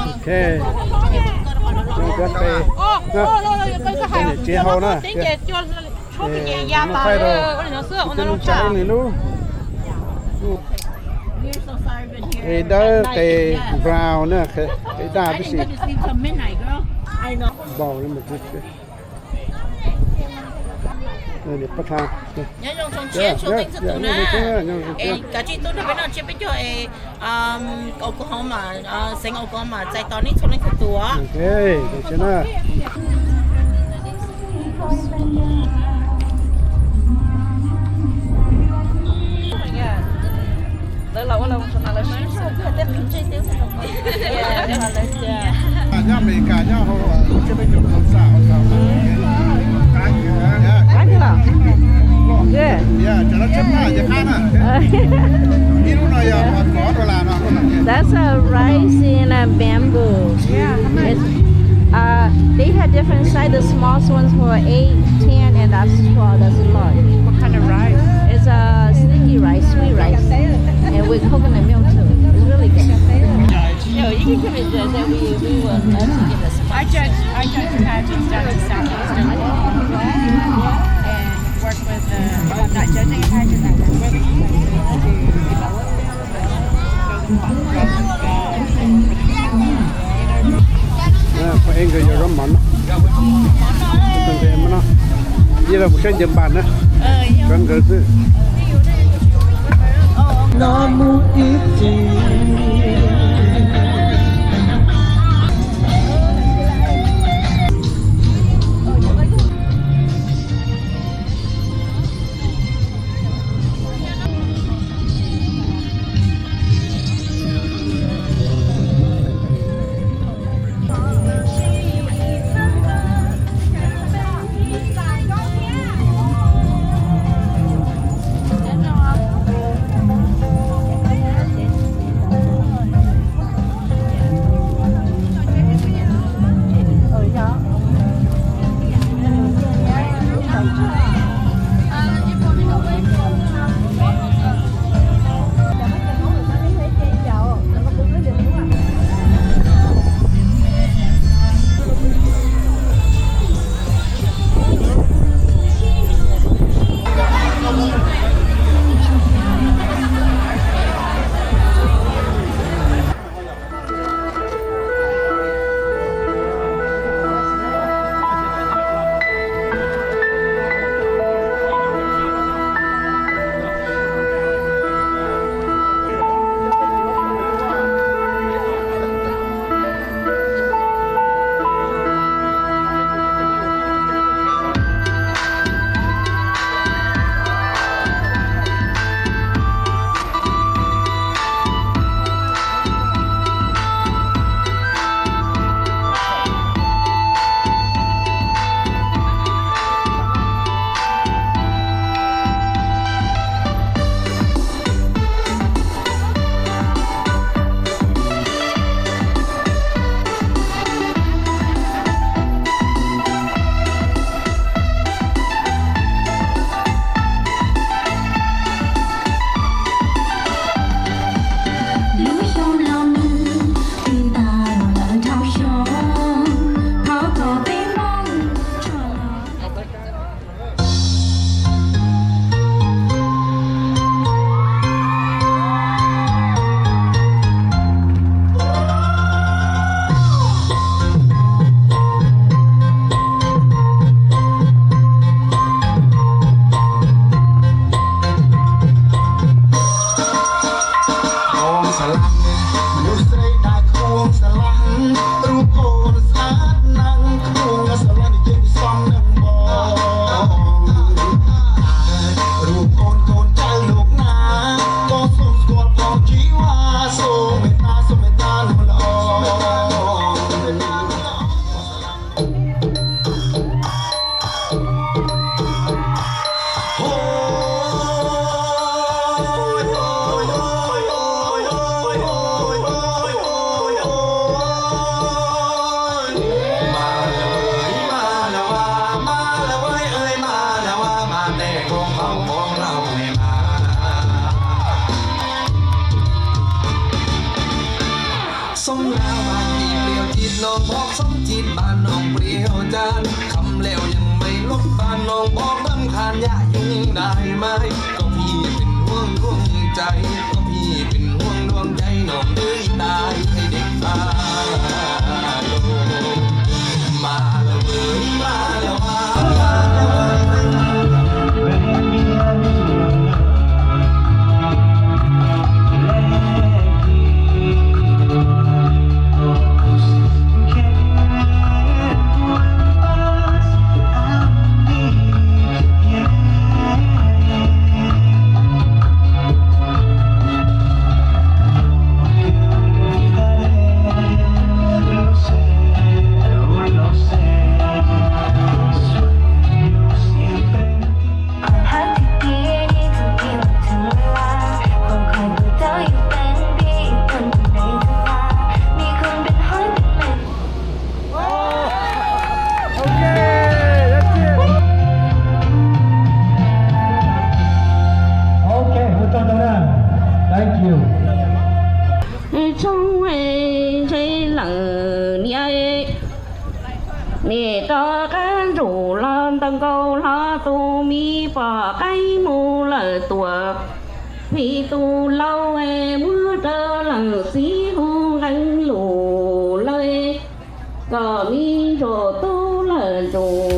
Ok. Niam txiv hau na. Mus qhaij rau cov neeg tsa ib lub. Qe dawb, qe brown na, qe daj tib si. Npau li mus. Niam pab tha. Nyob zoo tsoom tshiab txhua leej txhua tus na. Es kav tsij tuaj nrog peb noj tsiab peb caug es Oklahoma, xeev Oklahoma txais tos nej txhua leej txhua tus. Nyob Amelikas nyob hauv tsiab peb caug tau xam. Ib lub no yog kaum dollar no. That's a rice in a bamboo. It's, uh, they have different size. The smallest ones for eight, ten, and that's twelve. That's a lot. What kind of rice? It's a sticky rice, sweet rice, and with coconut milk too. It's really good. No, you can come and judge that. We, we would love to get a spot. I judge, I judge pageants down in Southeast Oklahoma and work with the, well, I'm not judging a pageant, I work with the people to develop them. Peb nkawd yuav zaub mov no. Ib leeg mus saib ncawg npas na. Kawg nkawd xwb. คิดบ้านน้องเปรียวจาน คำแล้วยังไม่ลบบ้านน้องบอกรำคาญ อย่ายุ่งได้ไหม ก็พี่เป็นห่วงดวงใจ ก็พี่เป็นห่วงดวงใจ น้องเลยตายให้เด็กบ้านโลกมาแล้วเว้ย มาแล้วว่า Ok, ua tsaug ntau na. Thank you. Tshoob ntshe lawm niam, nim rov qab ntsuj los ntawm nkaus hlo tus me pom qaib mus lawm tuam, vim tus laus muab rau leej txiv hu nqee lus lawm, kom me ntsuj tub lawm ntsuj